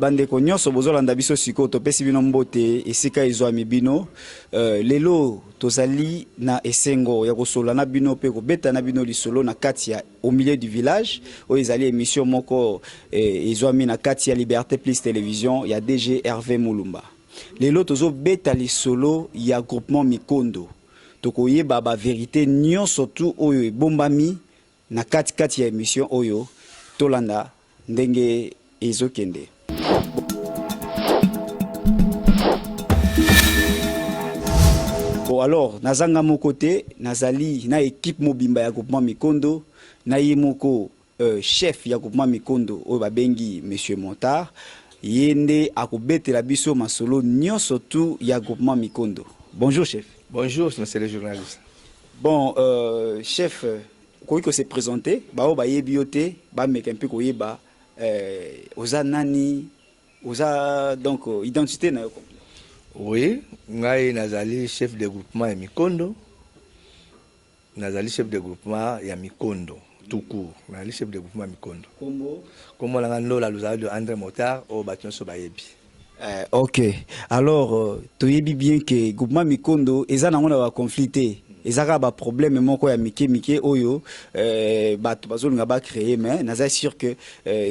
Bandeko nyonso bozolanda biso sikoyo, topesi bino mbote esika ezwami bino. Lelo tozali na esengo ya kosolola na bino mpe kobeta na bino lisolo na kati ya Au milieu du village, oyo ezali émission moko ezwami na kati ya Liberté Plus Télévision ya DG Hervé Mulumba. Lelo tozobeta lisolo ya groupement Mikondo. Tokoyeba ba vérité nyonso tu oyo ebombami na kati kati ya émission oyo. Tolanda ndenge ezokende. Bon, alors nazanga moko te, nazali na équipe mobimba ya groupement Mikondo, na ye moko chef ya groupement Mikondo oyo babengi Monsieur Montard. Ye nde akobetela biso masolo nyonso tu ya groupement Mikondo. Bonjour chef. Bonjour monsieur le journaliste. Bon, chef, okoki ko se présenter, bao bayebi yo te, bameka mpe koyeba oza nani, oza donc identité na yo complet. Oui, ngai nazali chef de groupement ya Mikondo. Nazali chef de groupement ya Mikondo tout court. Nazali chef de groupement ya Mikondo. Kombo? Kombo na nga Ndola Luzala de André Motard, oyo bato nyonso bayebi. Ok, alors toyebi bien que groupement Mikondo eza nango na ba conflit te, eza kaka ba problème moko ya mike mike oyo bato bazolinga ba créer, mais naza sûr que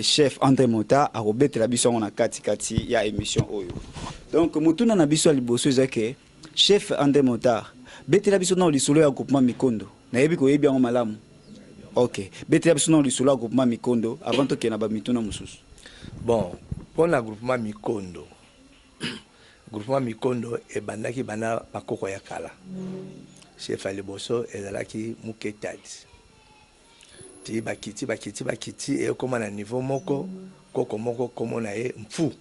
chef André Motard akobetela biso yango na kati kati ya émission oyo. Donc motuna na biso ya liboso eza ke chef André Motard, betela biso nao lisolo ya groupement Mikondo. Nayebi koyebi yango malamu. Ok, betela biso nao lisolo ya groupement Mikondo avant tokende na ba mituna mosusu. Bon, mpona groupement Mikondo, groupement Mikondo ebandaki banda bakoko ya kala. Chef ya liboso ezalaki Muketadi. Ti bakiti bakiti bakiti ekoma na niveau moko, koko moko kombo na ye Mfu.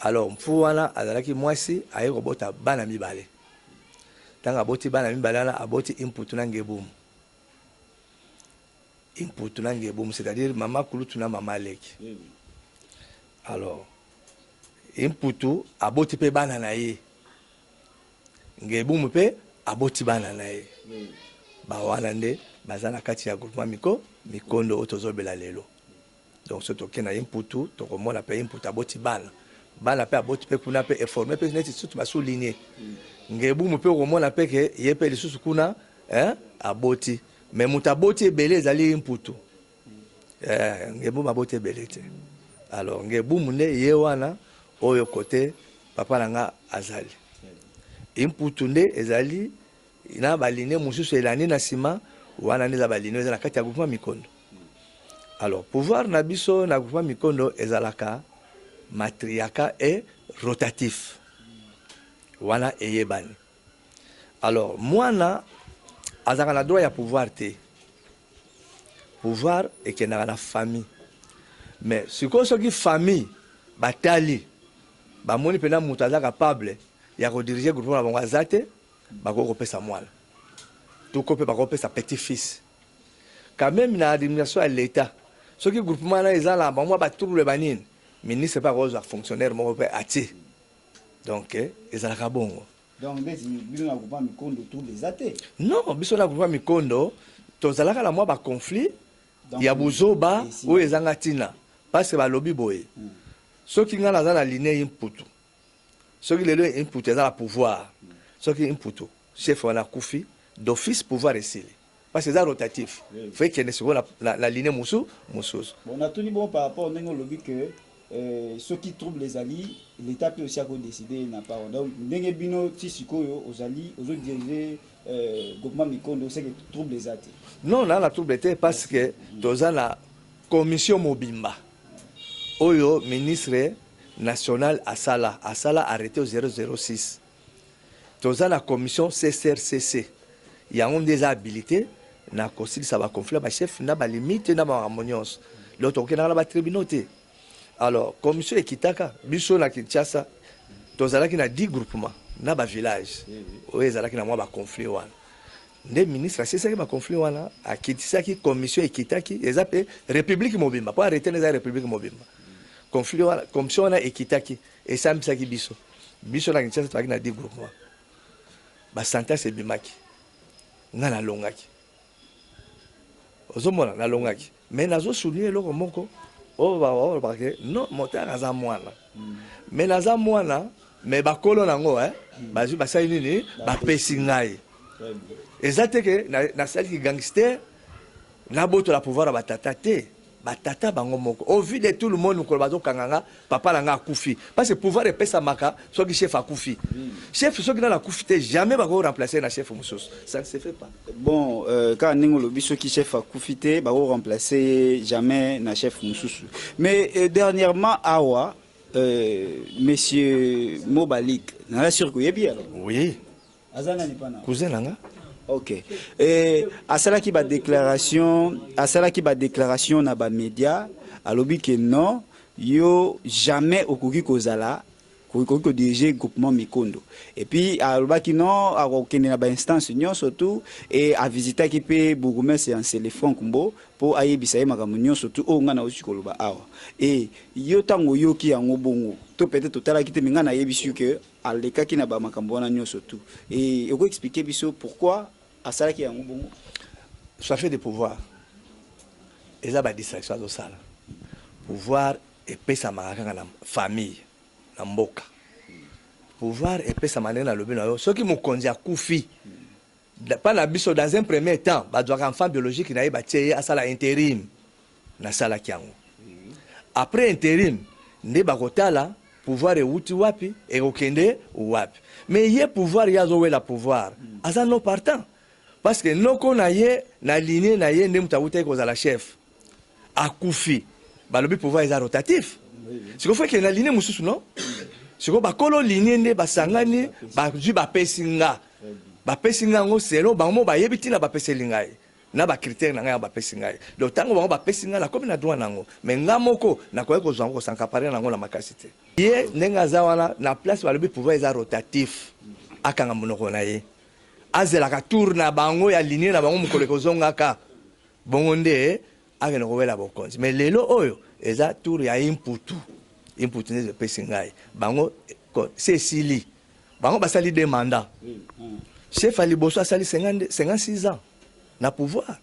Alors Mfu wana azalaki mwasi, aye kobota bana mibale. Ntango aboti bana mibale wana, aboti Imputu na Ngebumu. Imputu na Ngebumu, c'est-à-dire mama kulutu na mama leki. Alors Imputu aboti mpe bana na ye, Ngebumu mpe aboti bana na ye. Ba wana nde baza na kati ya groupement Mikondo oyo tozobela lelo. Donc soki tokei na Imputu, tokomona mpe Imputu aboti bana, bana mpe aboti mpe kuna mpe eforme mpe neti sutu basouligne. Ngebumu mpe okomona mpe ke ye mpe lisusu kuna, hein, aboti. Mais moto aboti ebele ezali Imputu. Ngebumu aboti ebele te. Alors Ngebumu nde ye wana oyo kote papa na nga azali. Imputu nde ezali na baline mosusu elandi na nsima wana, nde eza baline eza na kati ya groupement Mikondo. Alors pouvoir na biso na groupement Mikondo ezalaka matriarcat et rotatif, wana eyebani. Alors mwana azalaka na droit ya pouvoir te, pouvoir ekendaka na famille. Mais sikoyo soki famille batali bamoni mpena moto aza capable ya kodiriger groupement na bango aza te, bakoki kopesa mwana toko mpe bakoki kopesa petit fils. Quand même na administration ya l'État, soki groupement wana eza na bamwa batrouble banini, ministre mpe akozwa fonctionnaire moko mpe atie. Donc ezalaka bongo. Donc ndeti bino na groupement Mikondo, trouble eza te? Non, biso na groupement Mikondo tozalaka na mwa baconflit ya buzoba oyo ezanga ntina, parce que balobi boye: soki ngai naza na ligne Imputu, soki lelo Imputu eza na pouvoir, soki Imputu chef wana akufi, d'office pouvoir esili, parce que eza rotatif, faut ekende sikoyo na ligne mosusu. Bon, natuni bon par rapport ndenge olobi que soki trouble ezali, l'État mpe aussi akodécide na part. Donc ndenge bino ti sikoyo ozali ozodirige groupement Mikondo, c'est que trouble eza te? Non, na trouble te, parce que toza na commission mobimba oyo ministre national asala arrêté 006. Toza na commission CCRCC, yango nde eza habilité na kosilisa baconflit ya bachef na balimite na makambo nyonso. Donc tokokendaka na batribunaux te. Alors commission ekitaka biso na Kinshasa, tozalaki na 10 groupement na bavillage oyo ezalaki na mwa baconflit wana. Nde ministre asilisaki baconflit wana, akitisaki commission, ekitaki, eza mpe république mobimba, mpo arrêté eza république mobimba. Conflit wana, commission wana ekitaki, esambisaki biso. Biso na Kinshasa tozalaki na 10 groupement, basentence ebimaki, nga nalongaki. Ozomona, nalongaki, mais nazosouligne eloko moko. Oyo balobaka ke non, motard aza mwana, mais naza mwana, mais bakolo nango bazwi, basali nini, bapesi ngai. Eza te ke nasaliki gangster, nabotola pouvoir ya batata te. Batata bango moko, au vu de tout le monde, mokolo bazokanga nga, papa na nga akufi, parce que pouvoir epesamaka soki chef akufi. Chef soki nana akufi te, jamais bako remplacer na chef mosusu, ça ne se fait pas. Bon, kaka ndenge olobi, soki chef akufi te, bako remplacer jamais na chef mosusu. Mais dernièrement awa, monsieur Mobalik, naza sûr koyebi alors. Oui. Aza nani pana? Cousin na nga. Ok, asalaki badéclaration na bamédia, alobi ke non, yo jamais okoki kozala, okoki kodiriger groupement Mikondo. Et puis alobaki non, akokende na bainstance nyonso tu, e avisitaki mpe bourgmestre ya Nsele, Frank Mbo, mpo ayebisa ye makambo nyonso tu oyo ngai nauti koloba awa. E yo, ntango oyoki yango bongo, to peut-être otalaki te, me ngai nayebisi yo ke alekaki na bamakambo wana nyonso tu, e okoexpliquer biso pourquoi asalaki yango bongo? Soif de pouvoir eza badistraction azosala. Pouvoir epesamaka kaka na famille, na mboka. Pouvoir epesama ndenge nalobi na yo, soki mokonzi akufi mpa na biso, dans un premier temps bazwaka enfant biologique na ye, batie ye asala intérim. Nasalaki yango. Après intérim nde bakotala pouvoir ewuti wapi, ekokende wapi. Mais ye pouvoir, ye azowela pouvoir, aza non partant, parce que noko na ye, na lignée na ye nde moto awutaki kozala chef, akufi. Balobi pouvoir eza rotatif. Sikoyo faut ekende na lignée mosusu. Non, sikoyo bakolo lignée nde basangani, bazwi, bapesi nga. Bapesi nga yango selon bango mo bayebi ntina bapeseli ngai na bacritère na ngai yango bapesi ngai. Donc ntango bango bapesi ngai, nakomi na droit nango, mais nga moko nakoki kozwa yango, kos'accaparer nango na makasi te. Ye ndenge aza wana na place, balobi pouvoir eza rotatif, akanga monoko na ye, azelaka tour na bango ya lignée na bango, mokolo ekozongaka bongo nde akende kowela bokonzi. Mais lelo oyo eza tour ya imputu. Imputu nde epesi ngai bango se esili. Bango basali deux mandats. Chef ya liboso asali 50 56 ans na pouvoir,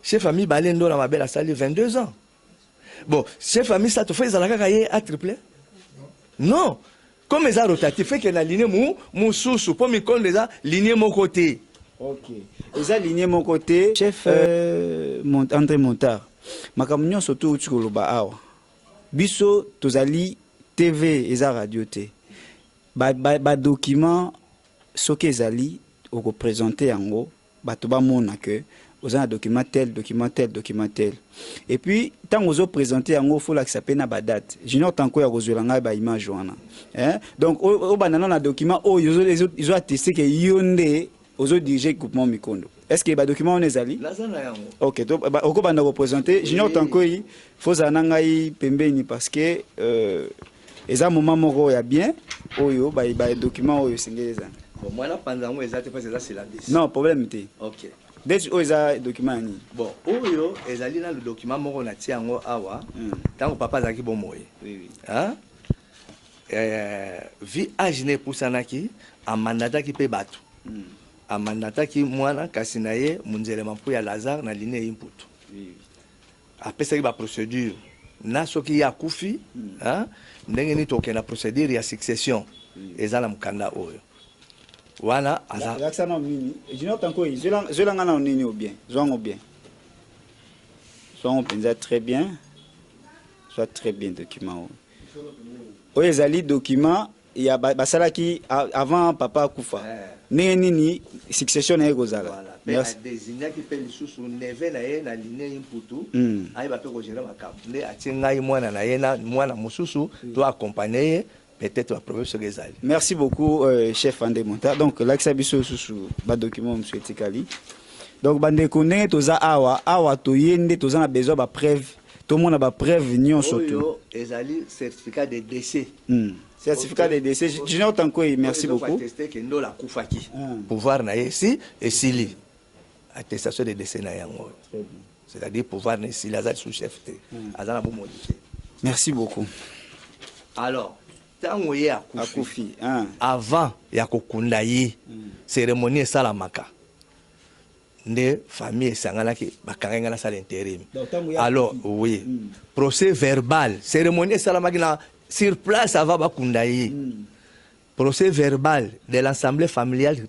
chef ya mibale, Ndola Mabele, asali 22 ans. Bon, chef ya misato faut ezala kaka ye atriple. Non, comme eza rotatif, eke na lignée mu mosusu, mpo mikondo eza lignée moko te. Ok, eza lignée moko te. Chef André Montard, makambo nyonso to outi koloba awa, biso tozali TV, eza radio te. Badocument soki ezali, okoprésenter yango, bato bamona ke oza na document tel, document tel, document tel. Et puis ntango ozoprésenter yango, folakisa mpe na badate. Junior Tanko ya kozwela ngai baimage wana, hein? Donc obanda nano na document oyo ezo attester ke yo nde ozodirige groupement Mikondo. Est ce que badocument wana ezali? Naza na yango. Ok, okobanda koprésenter. Junior Oui. Tankoi, fozala na ngai pembeni, parce que eza moment moko ya bien oyo badocument oyo esengeli ezala. Bon, mwana panza yango eza te, parce eza syllabus. Non, problème te. Ok. Ndeti oyo eza document ya nini? Bon, oyo ezali nanu document moko natie yango awa. Ntango papa azalaki bomoi, Oui. Hein? Vu âge na epusanaki, amandataki mpe bato. Amandataki mwana kasi na ye, Munzele Mampu ya Lazare, na lignée ye Mputu. Apesaki baprocédure na soki ye akufi, hein, ndenge nini tokende na procédure ya succession. Eza na mokanda oyo wana aza. Lakisa nano nini, Junior Tankoi. Zwelanga nano nini o bien, zwango bien, zwango mpenza très bien, zwa très bien document oyo. Oyo ezali document ya basalaki avant papa akufa, ndenge nini succession na ye kozala. Voilà. Mpe Merci. adesignaki mpe lisusu neveu na ye na lignée ye Mputu, ayeba mpe kogérer makambo. Nde atie ngai mwana na ye na mwana mosusu to accompagne ye, peut-être baproblème soki ezali. Merci beaucoup, chef André Monta. Donc lakisa biso lisusu badocument mosusu etikali. Donc bandeko, ndenge toza awa awa, toye nde toza na besoin bapreuve, tomona bapreuve nyonso tu. Oyo ezali certificat de décès. Certificat de décès, Junior Tankoi, merci beaucoup. Atteste ke Ndola akufaki, pouvoir na ye esi esili. Attestation de décès na yango oyo, c'est-à-dire pouvoir na esili, aza sous chef te, aza na bomoi te. Merci beaucoup. Alors ntango ye akufi, akufi, ah. Avant ya kokunda ye, cérémonie esalamaka. Nde famille esanganaki, bakangaki ngai nasala interim. Alors oui, procès verbal, cérémonie esalamaki na sur place avant bakunda ye. Procès verbal de l'assemblée familiale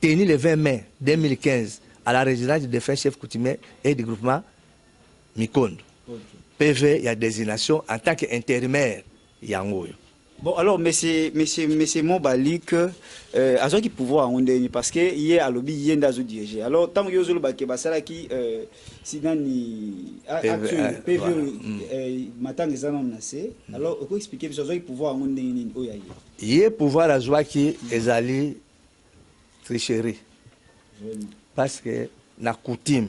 tenu le 20 mai 2015 à la résidence du défunt chef coutumier et du groupement Mikondo. PV ya désignation en tant que intérimaire yango oyo. Bon alors monsieur monsieur monsieur Mobalik euh, azwaki pouvoir yango ndenge nini parce que ye alobi ye nde azo diriger alors ntango yo ozoloba ke basalaki euh, si nani acte oyo PV oyo euh, matanga eza nano na se alors oko expliquer biso azwaki pouvoir yango ndenge nini oyo ya ye? Ye pouvoir azwaki ezali tricherie parce que na coutume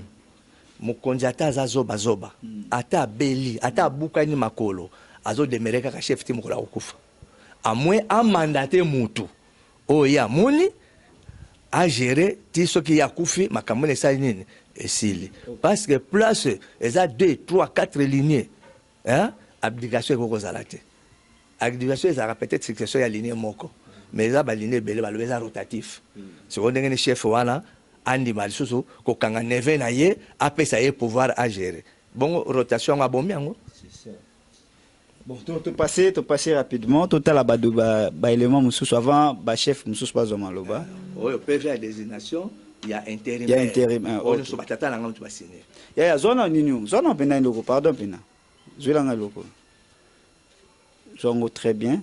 mokonzi ata aza zoba zoba ata abeli ata abukani makolo azo demeurer kaka chef ti mokolo akokufa à moins a mandate mutu oyo ye amoni a gérer ti soki ye akufi makambo na esali nini esili parce que place eza 2 3 4 lignes hein abdication ekoki kozala te. Activation ezalaka peut-etre succession ya lignee moko mais eza ba lignee ebele balobi eza rotatif. Sikoyo ndenge nini chef wana andima lisusu kokanga neveu na ye apesa ye pouvoir a gerer? Bongo rotation yango abomi yango? Bon, to, to passer, to passer rapidement, totala ba, ba, ba éléments mosusu avant ba chef mosusu bazwa maloba. Oyo PV ya désignation ya intérimaire. Ya intérim, ah, Oyo nyonso ba tata na nga mutu ba signer. Yaya, zwa na nini, zwa na mpena eloko, pardon mpena. Zwela nga eloko. Zwa yango très bien.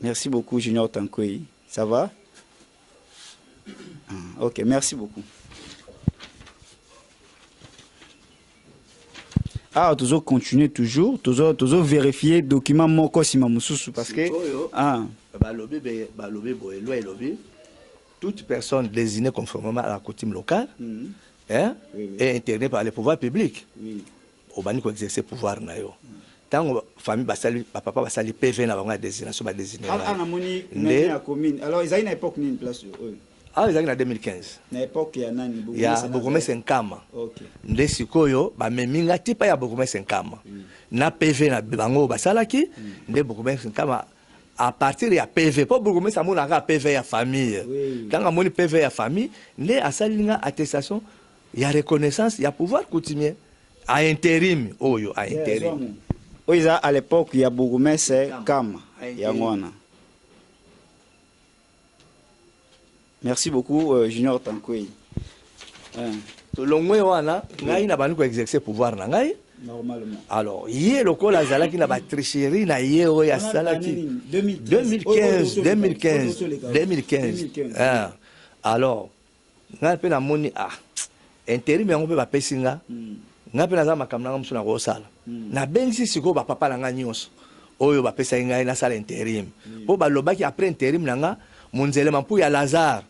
Merci beaucoup Junior Tankwei. Ça va? Ah, ok, merci beaucoup. Ah, tozo continuer toujours, tozo tozo vérifier document moko sima mususu parce que Sikoyo, ah balobi be balobi boye loi elobi toute personne désignée conformément à la coutume locale hein, est internée par le pouvoir public. Obandi ko exercer pouvoir na yo tango famille basali ba papa basali PV na bango ya designation ba designer Ah, ah, namoni nde ya commune. Alors ezali na époque nini place oyo? Ah, ezalaki na 2015. Na époque ya nani? Ya bourgmestre Nkama. Okay. Nde sikoyo bamemi nga ti pa ya bourgmestre Nkama. Na PV na bango basalaki, nde bourgmestre Nkama à partir ya PV po bourgmestre amonaka PV ya famille. Tango amoni PV ya famille nde asali nga attestation ya reconnaissance ya pouvoir coutumier a interim oyo a interim. Oyo eza à l'epoque ya bourgmestre Kama yango wana. Merci beaucoup euh, Junior Tankwei. Hein. Tolongwe wana ngai na bandi ko exercer pouvoir na ngai normalement. Alors ye lokola azalaki na ba tricherie na ye oyo asalaki 2015 2015 2015 hein. Alors Ngai pe namoni ah interim yango pe bapesi nga, ngai pe naza na makambo na ngai mosusu nakosala. Nabengisi sikoyo ba papa na ngai nionso oyo bapesaki ngai nasala interim po balobaki après interim na nga Munzele Mampuya Lazare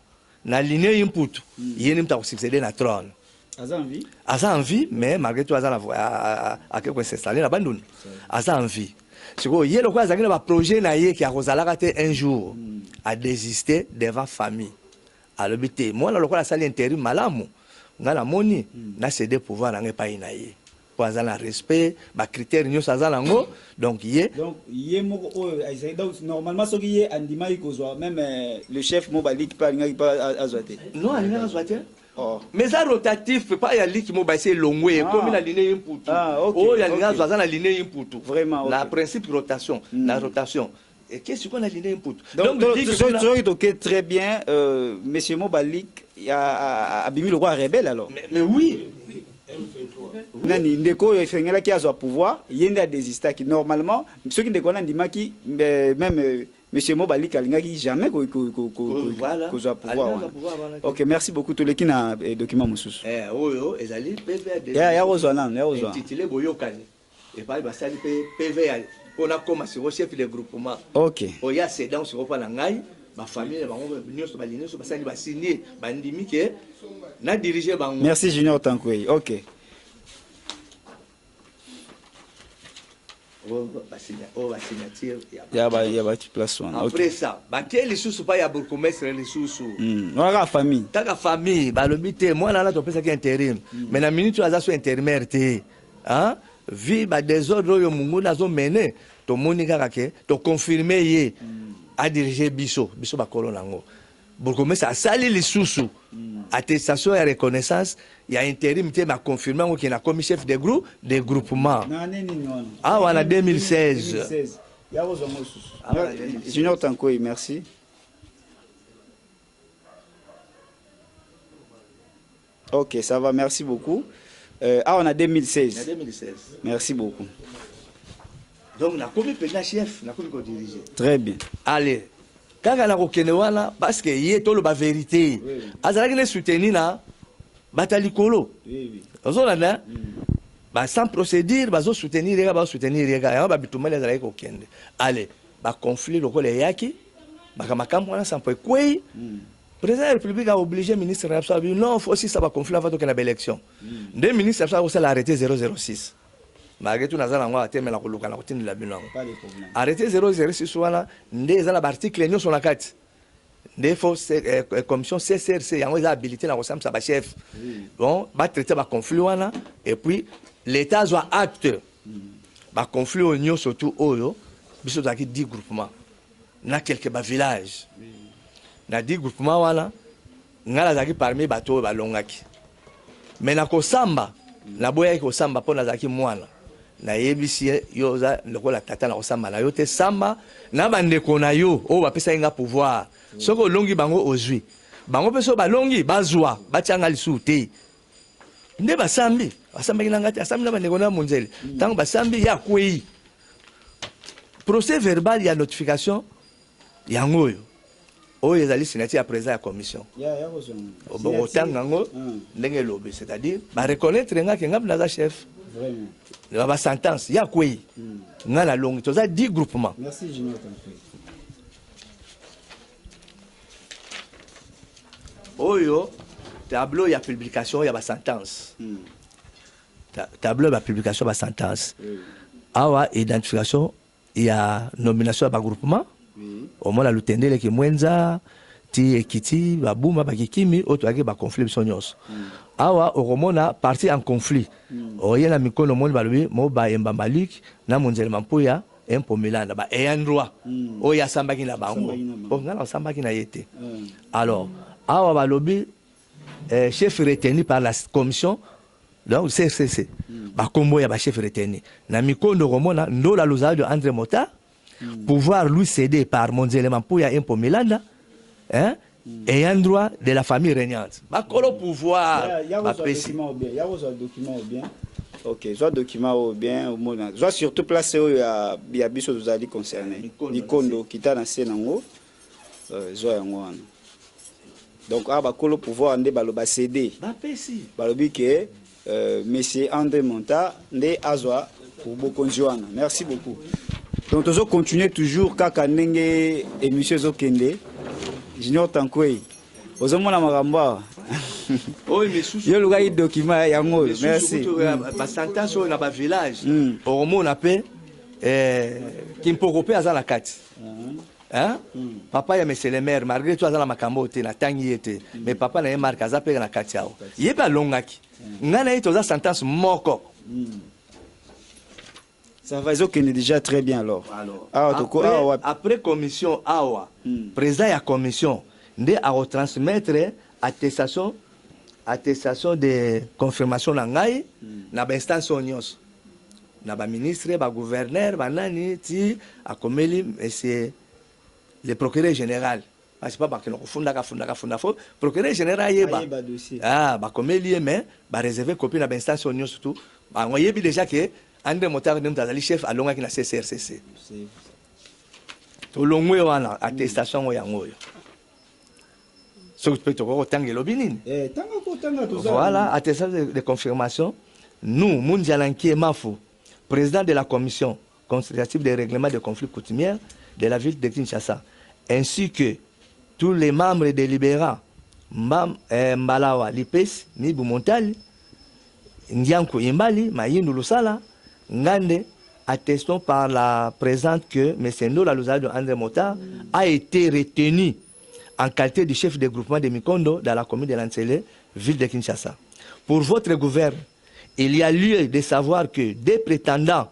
na lignee Imputu ye nde moto ako succeder na trone. Aza en vie? Aza en vie mais malgre tout aza na ake ko s'installer na Bandundu. Aza en vie. Sikoyo ye lokola azalaki na ba projets na ye ke akozalaka te un jour a desister devant famille. Alobi te mwana lokola asali interim malamu nga na moni na ceder pouvoir na nga epayi na ye po aza na respect ba critères nioso aza na ngo donc ye. Donc ye moko oyo ezali donc normalement soki ye andimaki kozwa meme le chef Mobalik pe alingaki pe azwa te? Non alingaki azwa te. Oh. Mais eza rotatif epai ya liki mobali se elongwe ekomi na line ye mputu oyo alingi azwa aza na line ye mputu na principe rotation na rotation Eke sikoyo na Linde Mputu. Donc, donc soki toke très bien euh, monsieur Mobalik abimi lokola rebelle alors. Mais oui. Nani ndeko oyo esengelaki azwa pouvoir ye nde adesistaki normalement soki ndeko wana andimaki même euh, monsieur Mobalik alingaki jamais kozwa pouvoir wana. Ok, merci beaucoup. Toleki na eh, document mosusu. Eh, oyo ezali PV ya kozwa nanu, ya kozwa. Intitulé Boyokani. Epai basali pe PV ya po nakoma sikoyo chef de groupement. Ok. Oyo ya sedan sikoyo mpo na ngai ba famille na bango nyonso balingi nyonso basali ba signe bandimi ke na diriger bango. Merci Junior Tankwei. Ok. Oyo ba signature ya ba ya ba place wana. Après ça, bakei lisusu pa ya bourgmestre lisusu. Wana kaka famille. Kaka famille balobi te mwana wana topesaki interim. Mais na minute oyo aza so intérimaire te. Hein? Vu ba desordre oyo munguna azo mener, tomoni kaka ke to confirmer ye a diriger biso, biso bakolo nango. Bourgmestre asali lisusu attestation ya reconnaissance ya interim te, mais aconfirme yango ke nakomi chef de groupe de groupement. Na année nini wana? Awa na 2016. 2016. Ya kozwa ngo lisusu. Awa na 2016. Junior Tankoi, merci. Ok, ça va, merci beaucoup. Awa na 2016. Na 2016. Merci beaucoup. Donc nakomi mpenza chef, nakomi kodirige. Très bien. Allez, kaka na kokende wana parce que ye toloba vérité. Oui. Azalaki ne soutenir na bata likolo. Oui, oui. Ozolanda? Ba sans procédure bazo soutenir ye, bazo soutenir ye kaka. Yango ba bitumba ezalaki kokende. Allez, ba conflit lokola eyaki, baka makambo wana sampo ekwei. Président de la République a obligé ministre na biso abi non, faut aussi ça ba conflit avant tokende ba élection. Nde ministre na biso akosala arrêté 006. Malgré tout naza nango atemela koluka na kotindela bino yango. Pas de problème. Arrêté 006 wana nde eza na ba article nyonso na kati. Nde faut commission CCRC yango eza habilité na kosambisa ba chef. Bon, ba traiter ba conflit wana et puis l'État azwa acte. Ba conflit oyo nyonso tout oyo biso tozalaki 10 groupements na quelques ba villages. Na 10 groupements wana ngai nazalaki parmi bato oyo balongaki. Mais na kosamba, naboyaki kosamba mpo nazalaki mwana. Nayebisi ye, yo oza lokola tata na kosamba na yo te, samba na bandeko na yo oyo bapesaki nga pouvoir. Soki olongi bango ozwi. Bango mpe soki balongi bazwa, batia nga lisusu te. Nde basambi, basambaki na nga te, asambi na bandeko na monzele. Ntango basambi ye akwei. Procès verbal ya notification yango oyo. Oyo ezali signature ya président ya commission. Ya kozwa. Obokotanga yango ndenge elobi, c'est-à-dire ba reconnaître nga ke nga naza chef. Vraiment. Ba ba sentence ya kwei. Nga na longi toza 10 groupements. Merci Junior Tankoi. Oyo tableau ya publication ya ba sentence. Tableau ya publication ya ba sentence. Awa identification ya nomination ya ba groupement. Omona Lutendele Kimwenza ti Ekiti babuma bakikimi oyo toyaki ba conflit biso nyonso. Awa okomona parti en conflit. Oye na mikono omoni balobi Moba Embamba Luc na Monzele Mampuya Empo Milanda ba ayant droit. Oyo asambaki na bango. Po nga na asambaki na ye te. Alors awa balobi chef retenu par la commission donc CCC. Ba kombo ya ba chef retenu. Na mikondo okomona Ndola Luzalio André Mota. Pouvoir lui céder par Monzele Mampuya Empo Milanda, hein, ayant droit de la famille régnante. Bakolo pouvoir, Ya, ya ba kozwa pesi. document ou bien, ya kozwa document ou bien. Ok, zwa document ou bien, au moins, zwa surtout place oyo ya, ya biso tozali concerné. Mikondo, Mikondo, kita na se nango, zwa yango wana. Donc, ah, bakolo pouvoir nde baloba céder. Ba pesi. Balobi ke, monsieur André Monta nde azwa bokonzi wana. Merci beaucoup. Donc tozo continuer toujours kaka ndenge émission ezokende. Junior Tankoi, ozomona makambo awa. Oyo misusu. Yo lukaki document yango oyo. Misusu Merci. kutu, ba sentence oyo na ba village. Okomona pe, Kimpoko pe aza na kati. Hein? Papa ya monsieur le maire, malgré tout aza na makambo te, na tangi ye te. Mais papa na ye Marc aza pe na kati awa. Ye pe alongaki. Nga na ye toza sentence moko. Ça va, ils ont déjà très bien alors. Alors, Ah, toko, ah, ouais. après commission awa, président ya commission nde a retransmettre attestation de confirmation na ngai na ba instance oyo nyonso. Na ba ministre, ba gouverneur, ba nani ti akomeli monsieur le procureur général. Parce que pas bakino kufunda ka funda ka funda fo procureur général ayeba. Ayeba dossier. Ah, bakomeli ye mais ba réserver copie na ba instance oyo nyonso tout. Ba ngoyebi déjà que André Motard nde moto azali chef alongaki na CCRCC. Tolongwe wana attestation oyo yango oyo. Soki mpe tokoki kotanga elobi nini? Eh, tanga kotanga toza. Voilà, attestation de confirmation. Nous, Mundiala Nkie Mafu, président de la commission consultative des règlements de conflits coutumiers de la ville de Kinshasa, ainsi que tous les membres délibérants, Mbalawa Lipes, Mibu Montali, Ndiankou Imbali, Mayindu Lusala, Ngande, attestons par la présente que M. Ndola Luzalio André Motard a été retenu en qualité de chef de groupement de Mikondo dans la commune de Lansele, ville de Kinshasa. Pour votre gouverne, il y a lieu de savoir que des prétendants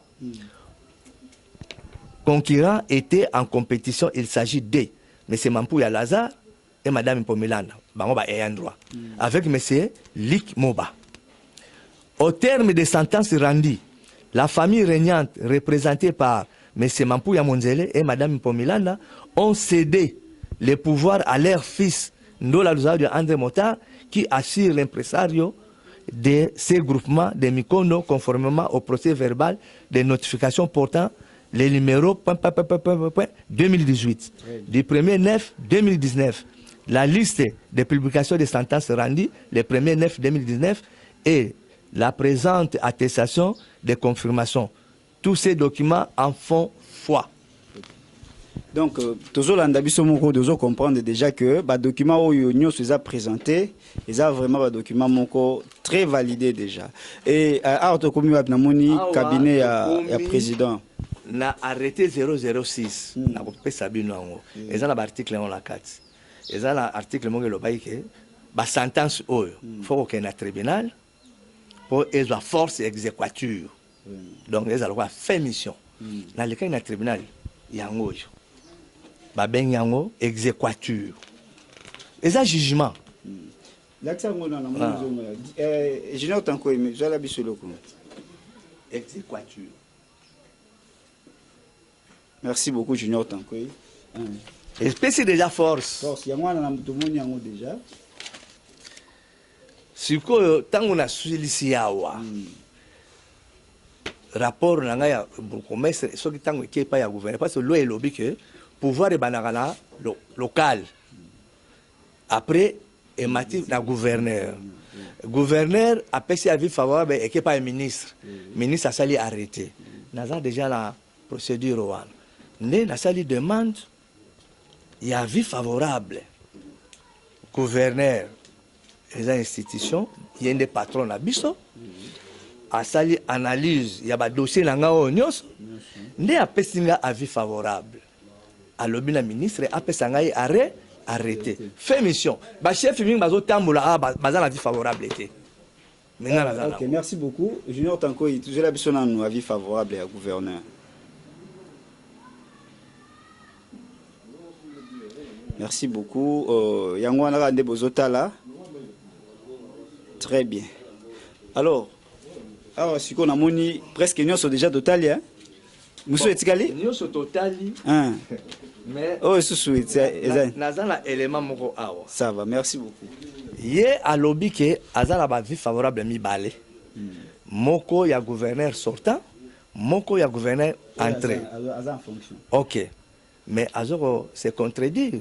concurrents étaient en compétition. Il s'agit de M. Mampouya Lazare, et madame Mpomilanda bango ba ayant droit avec monsieur Luc Moba. Au terme des sentences rendues, la famille régnante représentée par monsieur Mampouya Monzele et madame Mpomilanda ont cédé le pouvoir à leur fils Ndola Luzadio André Motard qui assure l'impresario de ces groupements de Mikondo conformément au procès verbal de notification portant les numéros point, point, point, point, point, point, 2018 du 1er 9 2019. La liste des publications des sentences rendues le 1er 9 2019 et la présente attestation de confirmation. Tous ces documents en font foi. Donc tozolanda biso moko, tozo comprendre déjà que badocument oyo nyonso eza présenté, eza vraiment badocument moko très validé déjà. Et awa tokomi wapi? Namoni cabinet ya président. Na arrêté 006, nakopesa bino yango. Eza na baarticle yango na kati. Eza na article moko elobaki ke basentence oyo faut kokende na tribunal mpo ezwa force exéquatur, donc eza lokola fin mission. Nalekaki na tribunal, yango oyo babengi yango exéquatur, eza jugement. Lakisa yango na namoni. Junior Tanko, zwala biso eloko. Exéquatur. Merci beaucoup, Junior Tanko. Epesi déjà force. Force yango wana tomoni yango déjà. Sikoyo ntango nasilisi awa rapport na ngai ya bourgmestre, soki ntango eke epai ya gouverneur, parce que loi elobi ke pouvoir ebandaka na local, après emati na gouverneur, gouverneur apesi avis favorable, eke epai ya ministre, ministre asali arrêté. Naza déjà na procédure wana nde nasali demande ya avis favorable. Gouverneur eza institution, ye nde patron na biso. Asali analyse ya badossier na ngai oyo nyonso nde apesi nga avis favorable. Alobi na ministre apesa ngai arrêté, fait mission. Bachef mingi bazotambola awa baza na avis favorable te, me ngai naza Ok, merci beaucoup, Junior Tanko. Tozela biso nanu avis favorable ya gouverneur. Merci beaucoup. Yango wana kaka nde bozotala. Très bien. Alors awa sikoyo namoni presque nyonso déjà totali, hein? Mosusu etikali? Nyonso totali. Mais oyo susu eza? Naza na élément moko awa. Ça va, merci beaucoup. Ye alobi ke aza na baavis favorable mibale, moko ya gouverneur sortant, moko ya gouverneur entré. Aza en fonction. Ok, mais azoko se contredire.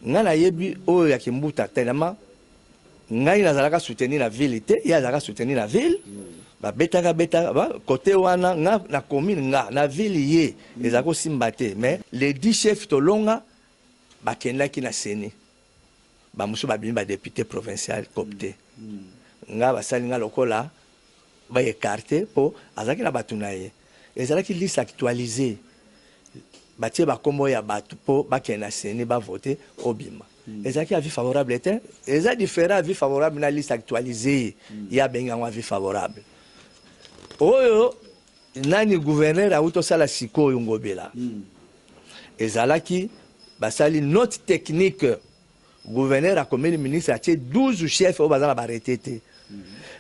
Ngai nayebi oyo ya Kimbuta tellement ngai nazalaka soutenir na ville te, ye azalaka soutenir na ville. Babetaka betaka côté wana, nga na commune, nga na ville, ye ezalaka kosimba te. Mais les 10 chefs tolonga bakendaki na CENI, bamosusu babimi badéputé provincial coopté. Nga basali nga lokola baécarté mpo azalaki na bato na ye. Ezalaki liste actualisée, batie bakombo ya bato mpo bakende na CENI bavote obima. Ezalaki avis favorable te, eza différent avis favorable na liste actualisée. Ye abengi yango avis favorable. Oyo nani gouverneur awuti osala sikoyo, Ngobila, ezalaki basali note technique. Gouverneur akomeli ministre, atie 12 chef oyo baza na baarrêté te.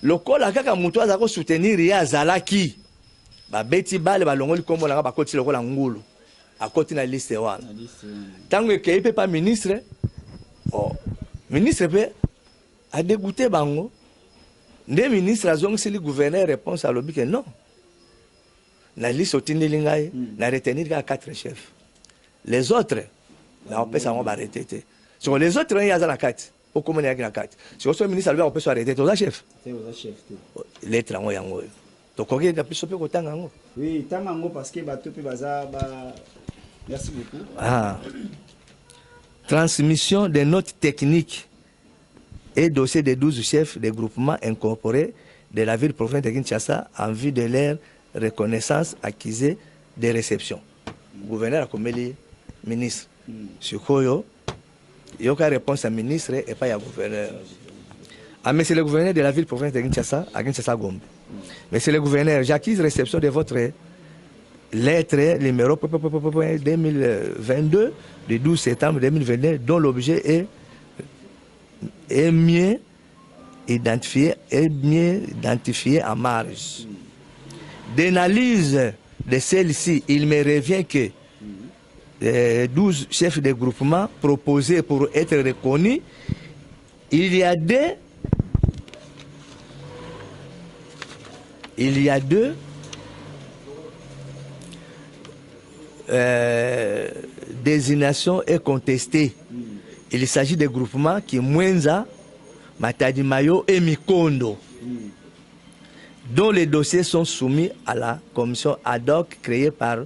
Lokola kaka moto aza kosoutenir ye azalaki, babeti bale, balongoli nkombo nanga, bakoti lokola ngulu, akoti na liste wana. Ntango ekei mpe pa ministre, oh, ministre mpe adégoûté bango. Nde ministre azongiseli gouverneur réponse, alobi ke non, na liste otindeli ngai, na retenir kaka 4 chefs, les autres naopesa yango baarrêté te. Siko les autres ye aza na kati, okomona eyaki na kati. Siko soki ministre alobi akopesa arrêté te, oza chef. Lettre yango, yango oyo tokoki na biso mpe kotanga yango. Oui, tanga yango parce que bato mpe baza ba. Merci beaucoup. Ah. Transmission des notes techniques et dossier des 12 chefs de groupements incorporés de la ville province de Kinshasa en vue de leur reconnaissance accusée de réception. Gouverneur akomeli ministre. Sikoyo yoka réponse à ministre et pas ya gouverneur. À monsieur le gouverneur de la ville province de Kinshasa, à Kinshasa Gombe. Monsieur le gouverneur, j'accuse réception de votre Lettre numéro 2022 du 12 septembre 2022 dont l'objet est, est mieux identifié, est mieux identifié en marge. D'analyse de celle-ci, il me revient que 12 chefs de groupement proposés pour être reconnus, il y a deux il y a deux euh, désignations est contestée. Il s'agit des groupements qui Mwenza, Matadi Mayo et Mikondo, dont les dossiers sont soumis à la commission ad hoc créée par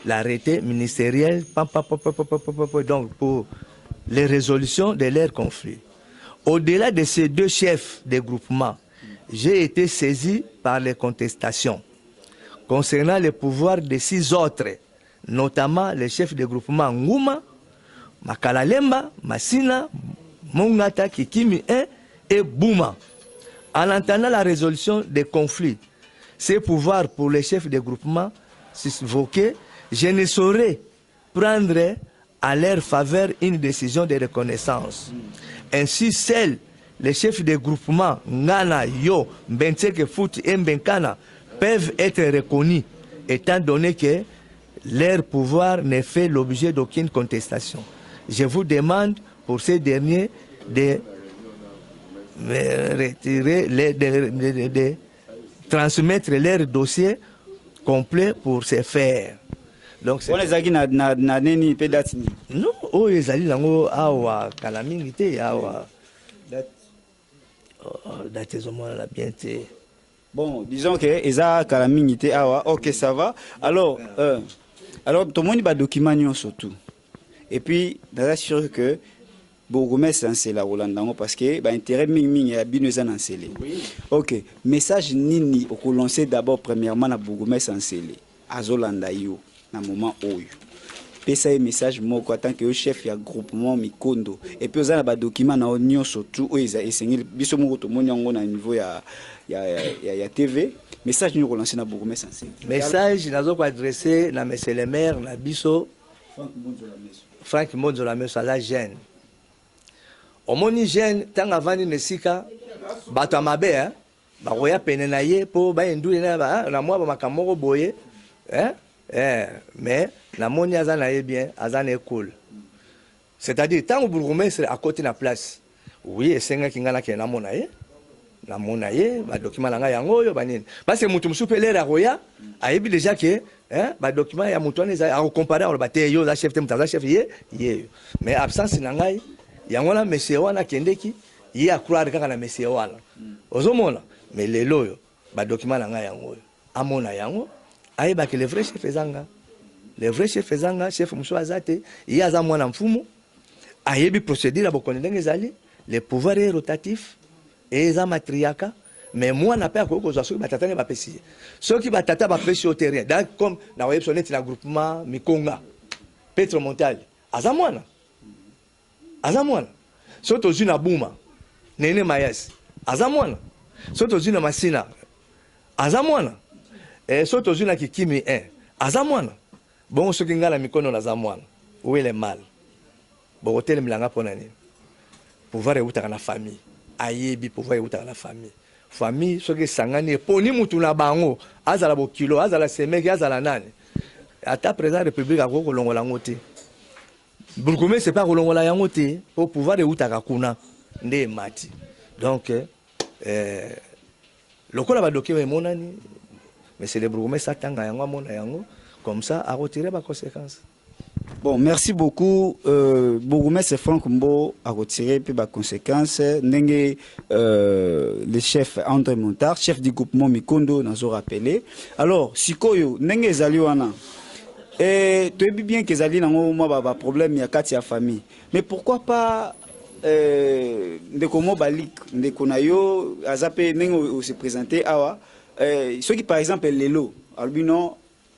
l'arrêté ministériel donc pour les résolutions de leurs conflits. Au-delà de ces deux chefs de groupement, j'ai été saisi par les contestations concernant les pouvoirs de six autres, notamment les chefs de groupement Nguma, Makalalemba, Masina, Mongata, Kikimi 1 et Bouma. En entendant la résolution des conflits, ces pouvoirs pour les chefs de groupement susvoqués, je ne saurais prendre à leur faveur une décision de reconnaissance. Ainsi, seuls les chefs de groupement Ngana, Yo, Mbenteke, Fut et Mbenkana peuvent être reconnus, étant donné que leur pouvoir ne fait l'objet d'aucune contestation. Je vous demande pour ces derniers de retirer, les, de, de, de, transmettre leur dossier complet pour se faire. Donc wana ezalaki na, na, na nini mpe date nini? Non, oyo ezali nango awa kala mingi te awa date, oh, date ezomonana bien te. Bon, disons que eza kala mingi te awa. Ok, ça va. Alors, euh, alors tomoni badocument nyonso tout. Et puis naza sûr que bourgmestre Nsele akolanda yango parce que baintérêt mingimingi ya bino eza na Nsele. Ok, message nini okolancer d'abord premièrement na bourgmestre Nsele azolanda yo na moment oyo? Pesa ye message moko en tant que yo chef ya groupement Mikondo et puis oza na badocument na yo nyonso tout oyo eza esengeli, biso moko tomoni yango na niveau ya TV. Message nini okolancer na bourgmestre Nsele? Message nazo koadresser na monsieur le maire na biso Frank Mbonzola Meso, aza jeune. Omoni jeune, ntango avandi na esika, bato ya mabe eh, bakoya pene na ye mpo bayendule na, na mwa bamakambo moko boye eh, eh, mais namoni aza na ye bien, aza na ye cool. C'est-à-dire ntango bourgmestre akoti na place, oui, esengaki ngai nakende namona ye, namona ye badocument na ngai yango oyo banini, parce que moto mosusu mpe lere akoya ayebi déjà ke badocument ya moto wana eza, akocomparer, akoloba te yo oza chef te, moto aza chef ye ye yo. Mais absence na ngai yango wana, monsieur wana akendeki, ye acroire kaka na monsieur wana, ozomona. Mais lelo oyo badocument na ngai yango oyo, amona yango, ayebaki le vrai chef eza nga, le vrai chef eza nga, chef mosusu aza te. Ye aza mwana mfumu, ayebi procédure ya bokonzi ndenge ezali. Le pouvoir est rotatif e eza matriarcat, mais mwana mpe akoki kozwa soki batata nde bapesi ye. Soki batata bapesi yo te, rien. Donc comme nakoyebi so neti na groupement Mikonga, Petro Montali aza mwana, aza mwana. Soki tozwi na Buma, Nene Mayasi aza mwana. Soki tozwi na Masina, aza mwana. Soki tozwi na Kikimi 1, aza mwana. Bongo soki ngai na Mikono naza mwana, où est le mal? Bokotelemela mpo na nini? Pouvoir eutaka na famille, ayebi pouvoir eutaka na famille. Famille soki esangani, eponi mutu na bango, azala bokilo, azala semeki, azala nani, ata président république akoki kolongola yango te, bourgmestre mpe akolongola yango te, mpo pouvoir eutaka kuna nde emati. Donc lokola badocument emonani, monsieur le bourgmestre atanga yango, amona yango, comme ça akotirer baconséquence. Bon, merci beaucoup. Bourgmestre Franck Mbo a retiré puis ba conséquences. Ndenge le chef André Montard, chef du groupement Mikondo, nazo rappelé. Alors, sikoyo, ndenge ezali wana. Et tu es bien que ezali nango mwa ba problème ya kati ya famille. Mais pourquoi pas ndeko mobali, ndeko na yo aza pe ndenge ose présenter awa, soki par exemple lelo alobi non,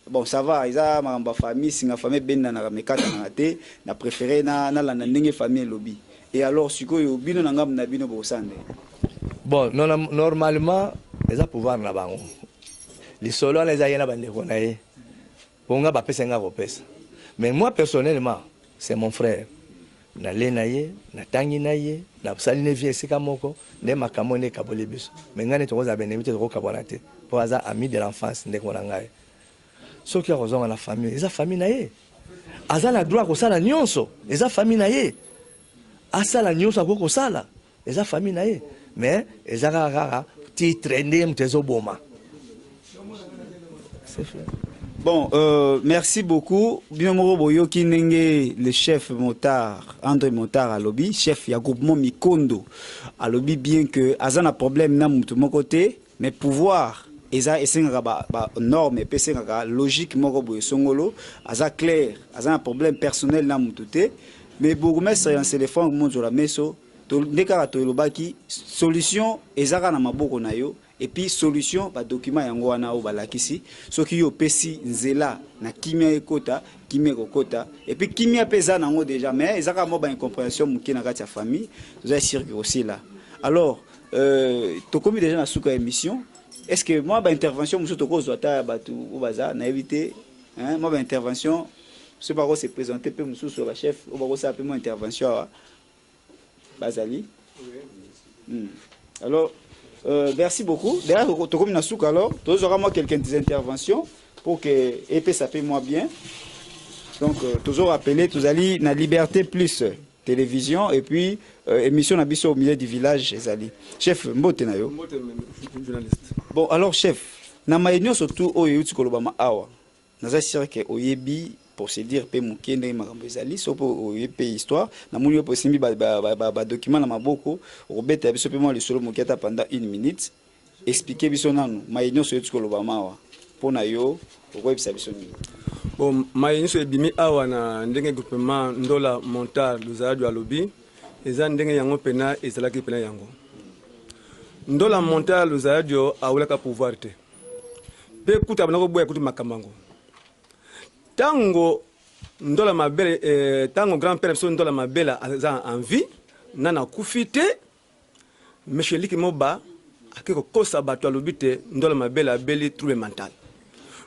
bon, ça va, eza makambo ya famille, singa famille ebendanaka mekatanaka te, na préféré nalanda ndenge famille elobi, et alors sikoyo bino na ngambo na bino bokosala ndenge? Bon, non, normalement eza pouvoir na bango. Lisolo wana eza ye na bandeko na ye. Po nga bapesa nga kopesa. Mais moi personnellement, c'est mon frère. Nale na ye, natangi na ye, nasali ne vie esika moko, nde makambo nde ekaboli biso. Mais ngai nde tokozala benemi te, tokokabwana te. Po aza ami de l'enfance, ndeko na ngai. Soki akozonga na famille, eza famille na ye. Aza na droit kosala nyonso, eza famille na ye. Asala nyonso akoki kosala, eza famille na ye. Mais eza kaka kaka titre nde moto ezoboma. C'est fait. Bon, merci beaucoup. Bino moko boyoki ndenge le chef Motard, André Motard alobi, chef ya groupement Mikondo, alobi bien que aza na problème na mutu moko te, mais pouvoir eza esengaka ba norme epe esengaka logique moko boye songolo, aza clair, aza na problème personnel na mutu te, mais bourgmestre ya Nsele Franck Monzola Meso, nde kaka toyelobaki solution ezaka na maboko na yo. Et puis solution ba document yango wana oyo balakisi, soki yo opesi nzela na kimia ekota, kimia ekokota. Et puis kimia mpe eza nango déjà, mais eza kaka mwa ba incompréhension moke na kati ya famille, toza sûr que kosila. Alors tokomi déjà na suka ya émission. Est-ce que mwa ba intervention mosusu tokozwa ata ya bato oyo baza nayebi te, hein, mwa ba intervention soki bako se présenter mpe mosusu ya bachef oyo bakosala mpe mwa intervention awa bazali. Alors merci beaucoup. D'ailleurs, tokomi na suka, alors tozwaka mwa quelques interventions pour que epesa mpe mwa bien. Donc toujours rappeler, tozali na Liberté Plus Télévision et puis émission na biso Au milieu du village. Ezali chef, mbote na yo. Mbote, journaliste. Bon, alors chef, na maye nyonso tu oyo euti kolobama awa, naza sûr ke oyebi procédure mpe moke ndenge makambo ezali. So mpo oyebi mpe histoire, namoni yo mpo osimbi badocument na maboko, okobeta biso mpe mwa lisolo moke ata pendant une minute. Explique biso nanu maye nyonso euti kolobama awa. Mpo na yo, okoyebisa biso nini? Bon, maye nyonso ebimi awa na ndenge groupement Ndola Montar Luzaladu alobi, eza ndenge yango mpena ezalaki mpena yango. Ndola Montar Luzaladu awelaka pouvoir te, mpe kuta abanda koboya kutu makambo yango. Ntango Ndola Mabele, ntango grand père na biso Ndola Mabele aza en vie, nana akufi te, monsieur Liki Moba ake kokosa bato, alobi te Ndola Mabele abeli trouble mental.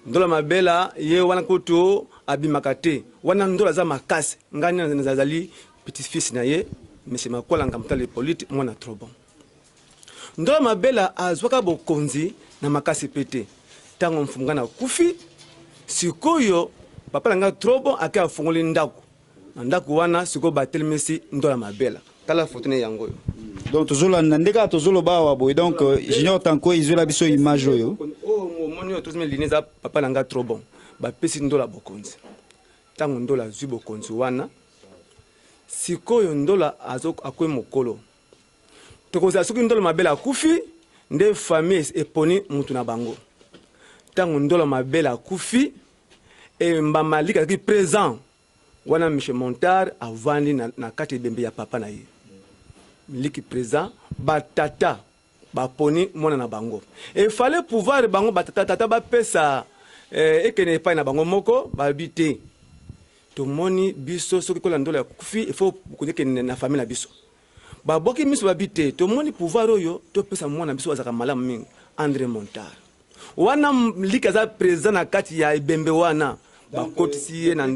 Ndola Mabela ye wana kutu abimaka te. Wana Ndola aza makasi. Ngai nazali petit fils na ye, monsieur Makwalanga Motala Hippolyte, mwana trop bon. Ndola Mabela azwaka bokonzi na makasi mpe te. Ntango mfumu ngai nakufi, sikoyo papa na ngai trop bon ake afungoli ndako. Na ndako wana sikoyo batelemisi Ndola Mabela. Tala foto ne yango oyo. Donc tozolanda nde kaka tozoloba awa boye. Donc Junior Tanko ezwela biso image oyo. Oyo omoni oyo tozimi line, eza papa na ngai trop bon. Bapesi Ndola bokonzi. Ntango Ndola azwi bokonzi wana, sikoyo Ndola akoyi mokolo tokozala. Soki Ndola Mabele akufi, nde famille eponi mutu na bango. Ntango Ndola Mabele akufi, mbama Liki azalaki présent wana. Monsieur Montar avandi na kati ebembe ya papa na ye, Liki présent. Batata baponi mwana na bango. Efale pouvoir bango batata tata bapesa ekende epai na bango moko. Babi te, tomoni biso soki kola Ndola akufi, il faut ekende na famille na biso. Babwaki miso, babi te, tomoni pouvoir oyo topesa mwana biso azalaka malamu mingi, André Montar. Wana Liki aza président na kati ya ebembe wana, bakotisi ye na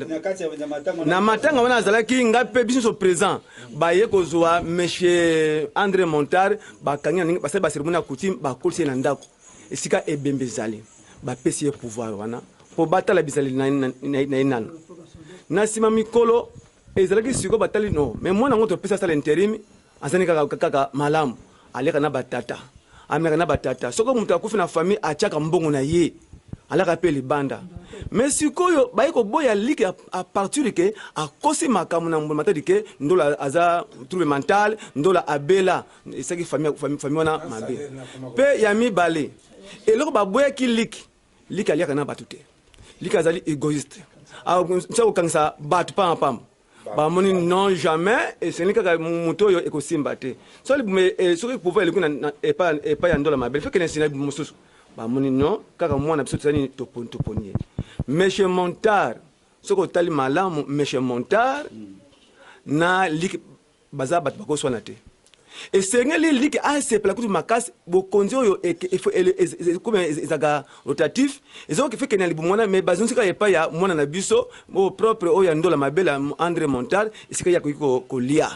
matanga wana. Azalaki ngai mpe biso nyonso présent. Baye kozwa monsieur André Montar, bakangi, basali bacérémonie ya coutume, bakotisi ye na ndako esika ebembe ezali, bapesi ye pouvoir wana mpo batala bizaleli na ye nano. Na nsima mikolo ezalaki sikoyo, batali no, mais mwana yango topesi asala intérim, azali kaka kaka malamu, aleka na batata, ameka na batata. Soki moto akufi na famille, atiaka mbongo na ye, alaka mpe libanda. Mais sikoyo baye koboya Liki à partir ke akosi makambo na mbula Matadi ke Ndola aza trouble mental, Ndola abela. Esaki famille wana mabe. Mpe ya mibale, eloko baboyaki Liki, Liki aliaka na bato te. Liki azali égoïste, tia kokangisa bato pamba pamba. Bamoni non, jamais, esengeli kaka moto oyo ekosimba te. Soki pouvoir eleki epai ya Ndola Mabele, fekende nsina mosusu. Bamoni non, kaka mwana biso tozali toponi ye, monsieur Montar. Soki otali malamu, monsieur Montar na Liki baza bato bakoswana te. Esengeli like asepela kutu makasi bokonzi oyo comme ezalaka rotatif, ezoki fe kende na libumu wana, mais bazongisi kaka epai ya mwana na biso oyo propre, oyo ya Ndola Mabele Andre Montar, esika ye akoki kolia.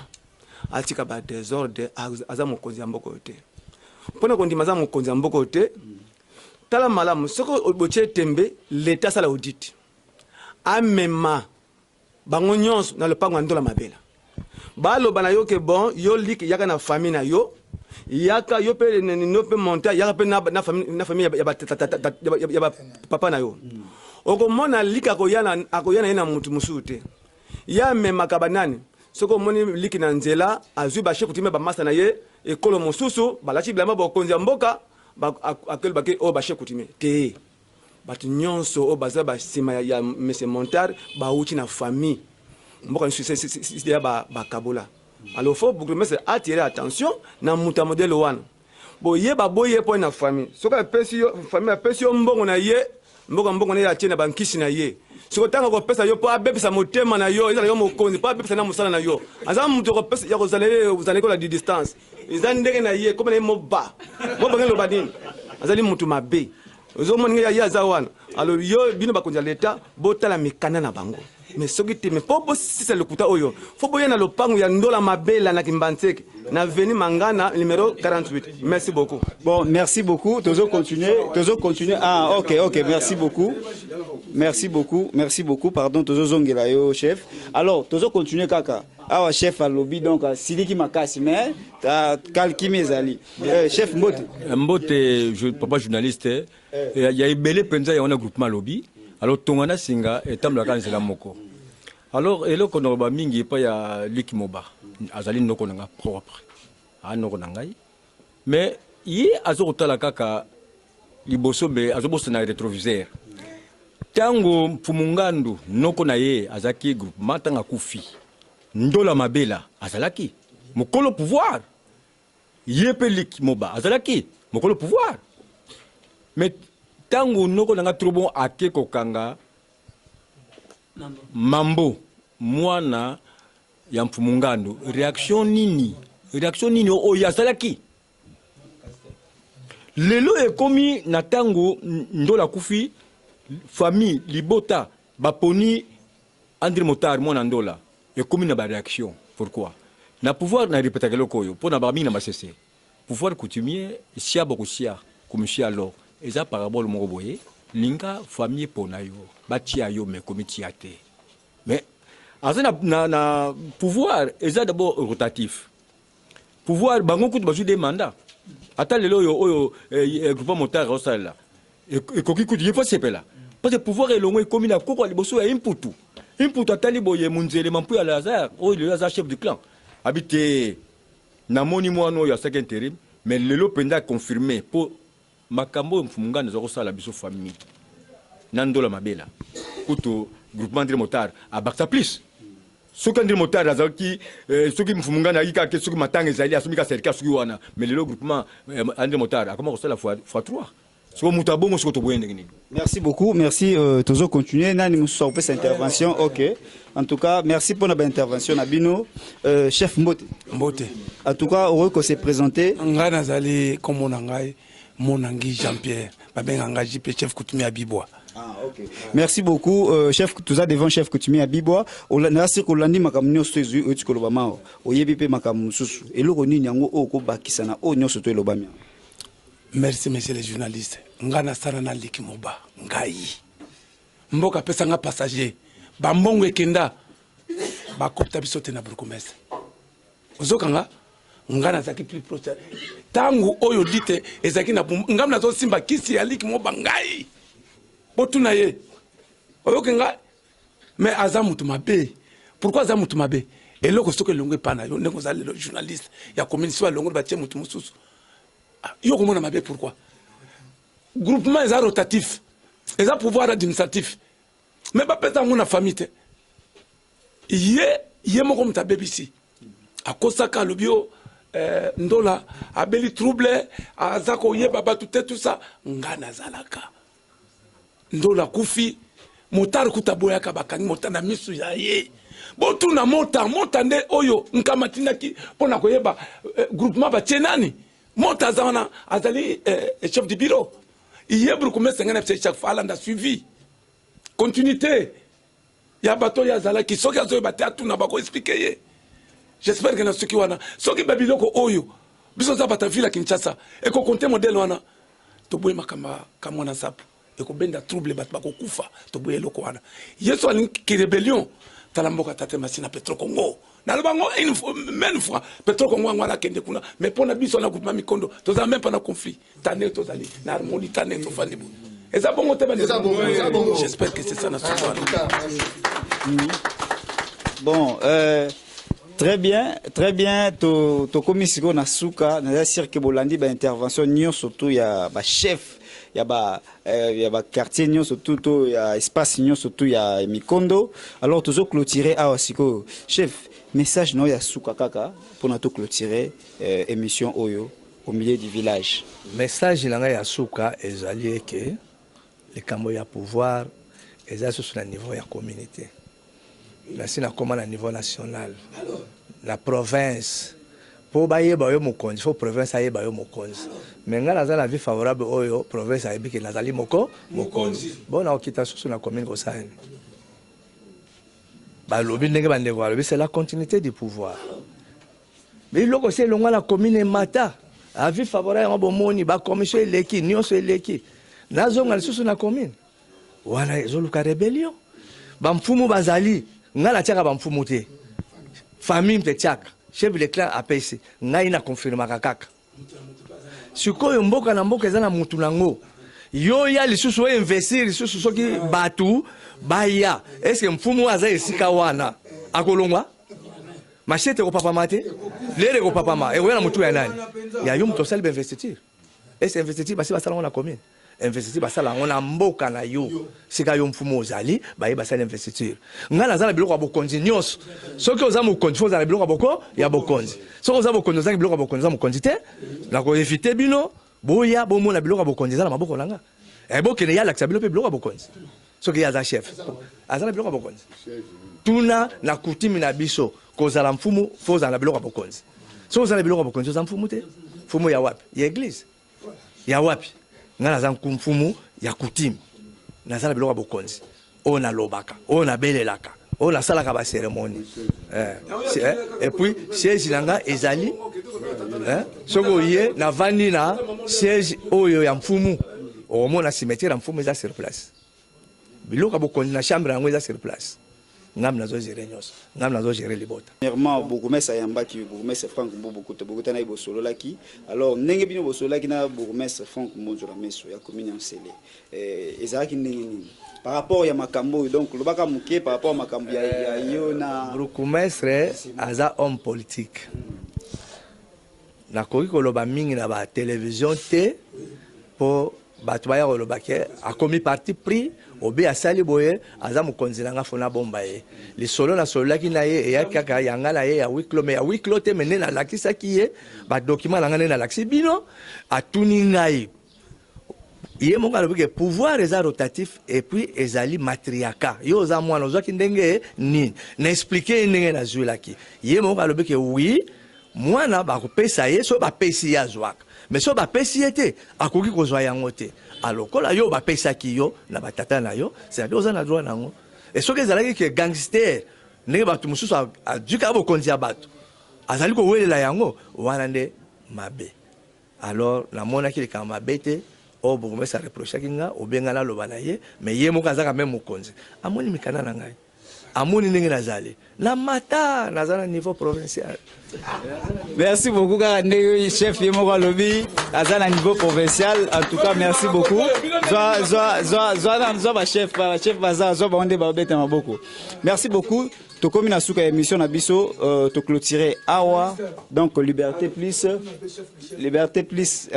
Atika ba desordre, aza mokonzi ya mboka oyo te. Mpona kondima aza mokonzi ya mboka oyo te, tala malamu, soki botie tembe, leta asala audit, amema bango nyonso na lopango ya Ndola Mabela, baloba na yo ke bon, yo Liki, yaka na famille na yo, yaka yo mpe no mpe monta, yaka mpe na famille ya bapapa na yo. Okomona Liki akoya na ye na motu mosusu te. Ye amemaka banani? Soki omoni Liki na nzela, azwi bachef coutumier, bamasa na ye ekolo mosusu, balati bilamba bokonzi ya mboka, akelobaki oyo bachef coutumier te. Bato nyonso oyo baza basima ya monsieur Montar bauti na famille mboka nyonso ya bakabola. Alors faut bourgmestre attirer attention na moto ya modèle wana. Boyeba boye mpo na famille, soki apesi yo famille, apesi yo mbongo na ye, mboka mbongo na ye atie na bankisi na ye. Soki ntango akopesa yo mpo abebisa motema na yo, ezala yo mokonzi mpo abebisa na mosala na yo, aza moto ya kozala ye ozala ekola di distance, eza ndenge na ye koma na ye moba moba nge loba nini, azali moto mabe. Ozomona ndenge ye aza wana. Alors yo, bino bakonzi ya leta, botala mikanda na bango. Mais soki te, mais mpo bosisa lokuta oyo, fo boya na lopango ya Ndola Mabela na Kimbanseke, na avenue Mangana numéro 48. Merci beaucoup. Bon, merci beaucoup. Tozo continuer, tozo continuer. Ah, ok, merci beaucoup. Merci beaucoup, merci beaucoup. Pardon, tozo zongela yo, chef. Alors, tozo continuer kaka. Awa chef alobi donc siliki makasi, mais kalkimi ezali. Chef, mbote. Mbote, papa journaliste. Ya ebele mpenza ya wana groupement alobi. Alors tonga na singa etambolaka nzela moko. Alors eloko nakoloba mingi epai ya Luc Moba, azali noko na nga propre, aa noko na ngai, mais ye aza kotala kaka liboso, me azobosana rétroviseur. Ntango Mfumu Ngandu noko na ye azalaki groupement, ntango akufi, Ndola Mabela azalaki mokolo pouvoir, ye mpe Luc Moba azalaki mokolo pouvoir. Mais ntango noko na nga trop bon ake kokanga Mambo mwana ya Mfumu Ngandu, réaction nini? Réaction nini oyo asalaki? Lelo ekomi na ntango Ndola akufi, famille libota baponi André Motard mwana Ndola, ekomi na baréaction. Pourquoi na pouvoir na répétaka eloko oyo mpo na bamingi na masese? Pouvoir coutumier sia bokosia komisia alors eza parabole moko boye, linga famille pona yo batia yo, mais komitia te. Mais aza na pouvoir eza d'abord rotatif. Pouvoir bango kutu bazwi de mandat, ata lelo oyo oyo groupement Motard aosalela, ekoki kutu ye fo sepela, parce que pouvoir elongo ekomi na koko ya liboso ya Imputu. Imputu atali boye Munzele Mampu ya Lazare oyo lelo aza chef du clan, abi te, namoni mwana oyo asalaki intérim, mais lelo mpenza aconfirme mpo makambo oyo Mfumu Nganda aza kosala biso famille na Ndola Mabela. Kutu groupement André Motard abakisa plus. Soki André Motard azalaki soki Mfumu Nganda ayaki kaka, soki matanga ezali, asombi kaka cercueil, soki wana. Mais lelo groupement André Motard akoma kosala fois 3. Soko moto abongo, soko toboye ndenge nini? Merci beaucoup, merci. Tozo continuer. Nani mosusu akopesa intervention? Ok. En tout cas, merci pour la intervention na bino. Chef, mbote. Mbote. En tout cas, okoki se présenter. Ngai nazali, kombo na ngai Monangi Jean-Pierre, babenga ngai JP, chef coutumier ya Bibwa. Ah, ok. Merci beaucoup, chef. Toza devant chef coutumier ya Bibwa. Nasi kolandi makambo nyonso ezwi oyo koloba mao. Oyebi mpe makambo mosusu. Eloko nini yango oyo kobakisa na oyo nyonso to elobami awa? Merci, monsieur le journaliste. Ngai nasala na Liki Moba. Ngai mboka apesa nga passager, bambongo ekenda, bakopta biso te na bourgmestre. Ozokanga ngai nazalaki plus proche ntango oyo lite ezalaki na ngai, nazosimba kisi ya Liki Moba. Ngai botuna ye, oyoki ngai. Mais aza mutu mabe. Pourquoi aza mutu mabe? Eloko soki elongo epa na yo, ndenge oza lelo journaliste ya commune, so balongoli, batie mutu mosusu, yo komona mabe. Pourquoi? Groupement eza rotatif, eza pouvoir administratif, mais bapesa yango na famille te. Ye moko moto abebisi, akosaka, alobi yo Ndola abeli trouble, aza koyeba bato te, tout ça. Nga nazalaka, Ndola akufi, motard kuta aboyaka, bakangi motard na misu ya ye. Botuna Mota, Mota nde oyo Nkama atindaki mpo na koyeba eh, groupement batie nani. Mota aza wana, azali eh, chef du bureau. Ye bourgmestre ngai na biso chaque fois alanda suivi continuité ya bato oyo azalaki. Soki azoyeba te atuna, bako expliquer ye. J'espère que na soki wana, soki ba biloko oyo biso oza bato ya ville ya Kinshasa ekokonte modèle wana, toboyi makambo ya Kamwana Nsapu, ekobenda trouble, bato bakokufa. Toboyi eloko wana. Yesu alingi rébellion. Tala mboka tate Masina, Petro Congo, naloba ngo une fois, même fois Petro Congo yango wana akende kuna. Mais mpo na biso na groupement Mikondo, tozala même pas na conflit. Tane tozali na harmonie, tane tofandi boye, eza bongo te? Eza bongo, eza bongo. J'espère que c'est ça na suka wana. Bon, très bien, très bien. Tokomi sikoyo na suka. Naza sûr ke bolandi baintervention nyonso tu ya bachef ya baquartier nyonso tu to ya espace nyonso tu ya Mikondo. Alors tozoclôturer awa sikoyo. Chef, message na oyo ya suka kaka mpona toclôturer émission oyo Au milieu du village. Message na ngai ya suka ezali eke likambo ya pouvoir eza susu na niveau ya communauté, nasi nakóma na niveau national, na province. Mpo bayeba yo mokonzi, faut province ayeba yo mokonzi. Mais ngai naza na avis favorable oyo province ayebi ke nazali moko mokonzi. Bon, nakokita susu na commune kosala nini? Balobi ndenge bandeko balobi, c'est la continuité du pouvoir. Biloko se elongwa na commune, emata avis favorable yango. Bomoni bacommission eleki nyonso eleki, nazonga lisusu na commune wana ezoluka rébellion. Bamfumu bazali, ngai natiaka bamfumu te, famille mpe tiaka. Chef de clan apesi ngai, na confirmaka kaka. Sikoyo mboka na mboka eza na mutu nango. Yo ya lisusu oinvestir lisusu, soki bato baya, est-ce mfumu aza esika wana akolongwa? Machette ekopapama te, lere ekopapama, ekoya na motu ya nani? Ya yo moto osali bainvestiture. Est-ce investiture basi basala yango na commune? Investiture basala yango na mboka na yo, sika yo mfumu ozali, baye basala investiture. Ngai naza na biloko ya bokonzi nyonso. Soki oza mokonzi, faut ozala na biloko ya boko ya bokonzi. Soki oza bokonzi, ozangi biloko ya bokonzi, oza mokonzi te. Nakoevite bino boya bomona biloko ya bokonzi eza na maboko na nga. E bokende, ye alakisa bino mpe biloko ya bokonzi. Soki ye aza chef, aza na biloko ya bokonzi. Tuna na coutume na biso, kozala mfumu, faut ozala na biloko ya bokonzi. Soki oza na biloko ya bokonzi, oza mfumu te. Mfumu ya wapi? Ya église ya wapi? Ngai naza mfumu ya coutume, naza na biloko ya bokonzi oyo nalobaka, oyo nabelelaka, oyo nasalaka bacérémonie. Et puis siège na nga ezali, soki oye, navandi na siège oyo ya mfumu, okomona cimetière ya mfumu eza sur place, biloko ya bokonzi na chambre yango eza sur place. Ngai nazogérer nyonso, ngai nazogérer libota. Premièrement, bourgmestre ayambaki bourgmestre Frank Mbobukuta, bokutanaki, bosololaki. Alors ndenge bino bosololaki na bourgmestre Frank Mbonzola Meso ya commune ya Nsele, ezalaki ndenge nini par rapport ya makambo oyo? Donc lobaka moke par rapport ya makambo ya yo na Bourgmestre aza homme politique. Nakoki koloba mingi na batelevizio te mpo bato baya koloba ke akomi parti pris obe asali boye. Aza mokonzi na nga, faut nabomba ye. Lisolo nasololaki na ye eyaki kaka ya nga na ye ya huis clos, mais ya huis clos te, mais nde nalakisaki ye badocument na nga, nde nalakisi bino. Atuni ngai, ye moko alobi ke pouvoir eza rotatif et puis ezali matriarcat. Yo oza mwana, ozwaki ndenge nini? Na expliquer ye ndenge nazwelaki. Ye moko alobi ke oui, mwana bakopesa ye, soki bapesi ye azwaka, mais soki bapesi ye te, akoki kozwa yango te. Alokola yo bapesaki yo na batata na yo, c'est-à-dire oza na droit na yango. E soki ezalaki ke gangster, ndenge bato mosusu azwi kaka bokonzi ya bato, azali kowelela yango, wana nde mabe. Alors namonaki likambo mabe te oyo bourgmestre areprochaki nga, obenga naloba na ye. Mais ye moko azaka même mokonzi, amoni mikanda na ngai, amoni ndenge nazali na mata, naza na niveau provincial. Merci beaucoup. Kaka ndenge chef ye moko alobi, aza na niveau provincial. En tout cas, merci beaucoup. Zwa, zwa, zwa, zwa, zwa bachef, bachef baza, zwa bango nde babeta maboko. Merci beaucoup. Tokomi na suka ya émission na biso, toclôturer awa. Donc liberté plus, liberté plus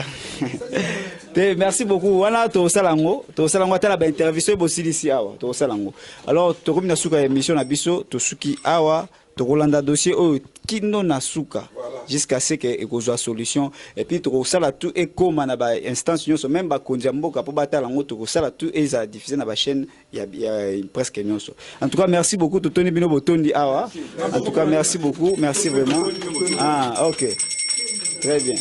te. Merci beaucoup. Wana tosala yango, tosala yango ata na bainterview soki bosilisi awa, tosala yango. Alors tokomi na suka ya émission na biso, tosuki awa. Tokolanda dossier oyo kino na suka jusqu'à ce que ekozwa solution et puis tokosala tout ekoma na ba instance nyonso, même bakonzi ya mboka mpo batala yango. Tokosala tout ezala diffusé na bachaîne ya presque nyonso. En tout cas, merci beaucoup. Totoni bino botondi awa. En tout cas, merci beaucoup, merci vraiment. Ah, ok, très bien.